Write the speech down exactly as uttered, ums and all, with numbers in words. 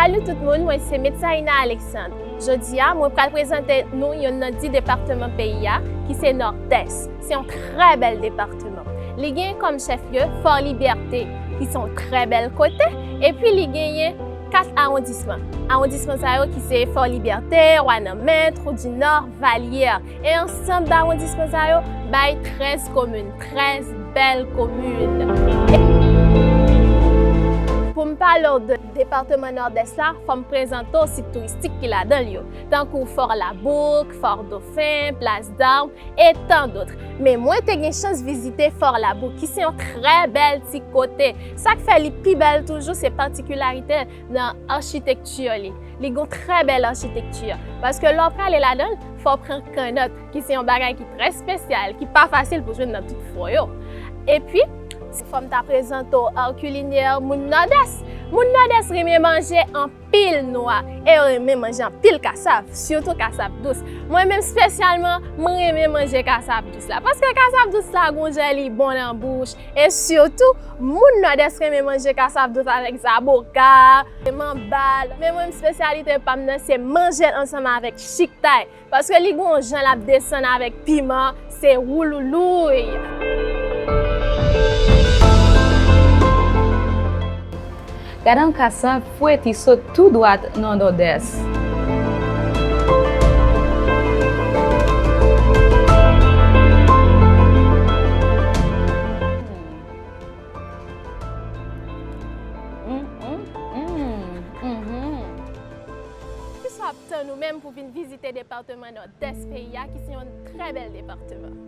Salut tout moun, mwen se Metsaïna Alexandre. Jodi a, mwen pral prezante nou yonn nan dis depatman peyi a, ki se Nòdès. Se yon trè bèl depatman. Li gen kòm chèflye Fò Libète, ki se yon trè bèl kote, epi li genyen kat awondisman. Awondisman sa yo ki se Fò Libète, Wanament, Twou di Nò, Valyè. E ansanm dawondisman sa yo bay trèz komin, trèz bèl komin. Pou m pale w de depatman Nòdès la, fò m prezante w sit touristik ki ladan l yo, tankou Fò Labouk, Fò Dofen, Plas Dam, e tan dòt. Men mwen te gen chans vizite Fò Labouk, ki se yon trè bèl ti kote. Sa k fè li pi bèl toujou, se patikilarite l nan achitekti li. Li gon trè bèl achitekti. Paske lè w prale ladan l, fò w pran kannòt, ki se yon bagay ki trè espesyal, ki pa fasil pou jwenn nan tout fò yo. Epi, fò m ta prezante w ar kilinè moun Nòdès. Moun Nòdès renmen manje anpil nwa, e yo renmen manje anpil kasav, sitou kasav dous. Mwen menm espesyalman, mwen renmen manje kasav dous la. Paske kasav dous la, gon jan li bon nan bouch, e sitou, moun Nòdès renmen manje kasav dous avèk zaboka, manba. Men mwen, espesyalite pa m nan, se manje l ansanm avèk chiktay. Paske li gon jan l ap desann avèk piman, se wouloulouy. Gad yon kasav fre ki sot tou dwat nan Nòdès. Mm, mm, mm, mhm. Kisa w ap tann ou menm pou vin vizite depatman Nòdès peyi a, ki se yon trè bèl depatman?